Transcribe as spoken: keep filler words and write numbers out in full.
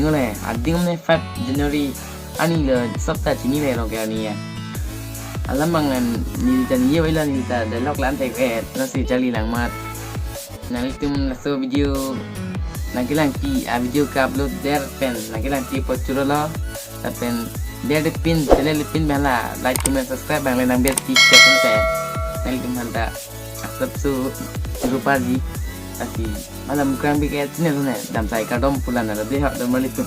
aning ole, ading ne five January aning lo, sop ta chini le lo ke ani ya. Alam bang an neli ta ni ye vaila, neli ta dialogue lan thek eh, lasi charli lang mat. Nanglitum laso video nangkelangpi, a video ke-upload der pen nangkelangpi apot churo lo. Lapen der de pin, channel de pin bang la, like, comment, subscribe bang le nang bet pi channel te. Nanglitum aphan ta asap su rupa ji. Lasi malam krang bi ke channel ne, dam sai kardom pu la na de ha, dam malitum.